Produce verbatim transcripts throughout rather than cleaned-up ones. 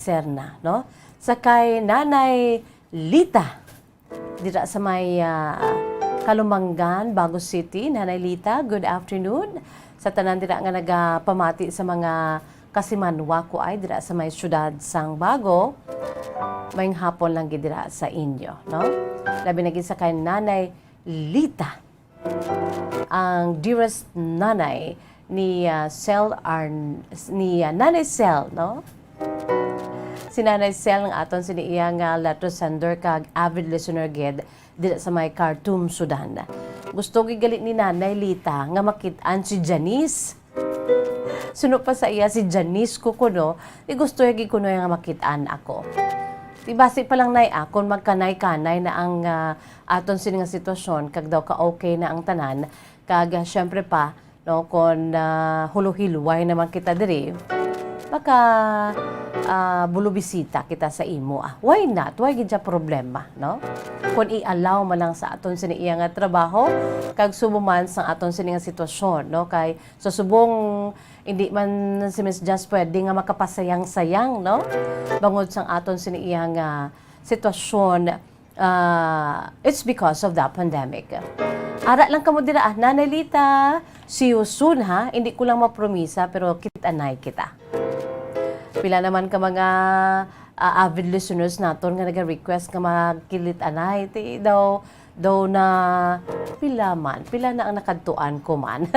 Serna, no? Sa kay Nanay Lita, dira sa may, ah, Calumbangan, Bago City. Nanay Lita, good afternoon. Sa tanan dira nga nagapamati sa mga kasimanwa ko ay dira sa may siyudad sang Bago, maayong hapon lang gid dira sa inyo, no? Labi na gid sa kay Nanay Lita, ang dearest nanay ni, ah, Sel Arn-, ni, ah, Nanay Sel, no? Si Nanay Sel ang aton sini iya nga letter sender kag avid listener gid dira sa may Khartoum, Sudan. Gusto gid gali ni Nanay Lita nga makit-an si Janice. Suno pa sa iya si Janice ko kuno, di gusto ya gid kuno nga makit-an ako. Di basi pa lang nay akon magkanay-kanay na ang, ah, aton sini nga sitwasyon kag daw ka-okay na ang tanan kag, ah, syempre pa, no, kon, ah, huluhilway naman kita diri, maka, ah, bulubisita kita sa imo, ah. Why not? Why gid siya problema, no? Kon i-allow man lang sa aton sini iya nga trabaho, kag subong man sa aton sini nga sitwasyon, no? Kay sa subong, hindi man si Miss Jazz pwede nga makapasayang-sayang, no? Bangod sang aton sini iya nga sitwasyon, ah, it's because of the pandemic. Ara lang kamo dira, ah, Nanay Lita. See you soon, ha? Hindi ko lang mapromisa, pero kit-anay kita. Pila naman ka mga, ah, avid listeners naton nga naga-request nga magkilit-anay. Ti daw, daw na pila man, pila na ang nakadtuan ko man.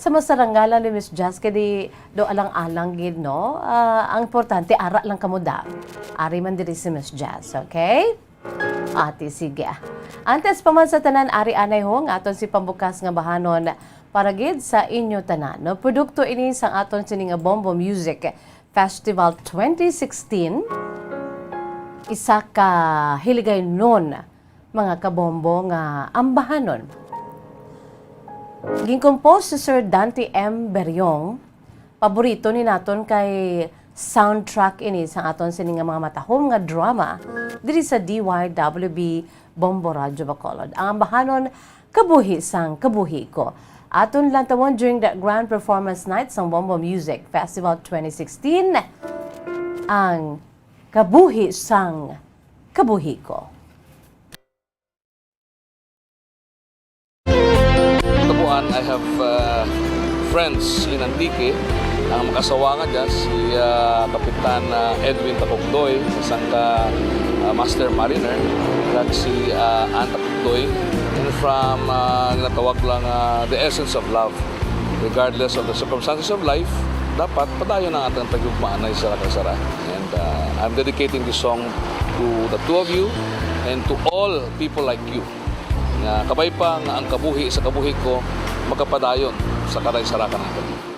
Sa masarangalan ni Miss Jazz, kay di do alang-alang gid, no? Ah, ang importante, ara lang kamo da. Ari man diri si Miss Jazz, okay? Ati, sige. Antes pa man sa tanan, ari anay ho nga aton si pambukas nga bahanon para gid sa inyo tanan, no? Produkto ini sang aton sini nga Bombo Music Festival twenty sixteen, isa ka hiligaynon, mga kabombo, nga ambahanon. Gin-compose si Sir Dante M. Beriong. Paborito ni naton kay soundtrack ini sang aton sini nga mga matahom nga drama diri sa D Y W B Bombo Radyo Bacolod. Ang ambahanon, Kabuhi sang Kabuhi Ko. Aton lantawon during the Grand Performance Night sang Bombo Music Festival twenty sixteen, ang Kabuhi sang Kabuhi Ko. Tabuan, I have, uh, friends in Antique. Ang makasawanga dyan, si, uh, Kapitan, uh, Edwin Takugdoy, isang ka, uh, master mariner, kag si, uh, Ann Takugdoy. And from, uh, ginatawag lang, uh, the essence of love. Regardless of the circumstances of life, dapat padayon ang atong paghigugmaanay sa isa kag isa. And, uh, I'm dedicating this song to the two of you and to all people like you. Nga kabay pa nga ang kabuhi sa kabuhi ko makapadayon sa karay-sarakan nga kabuhi.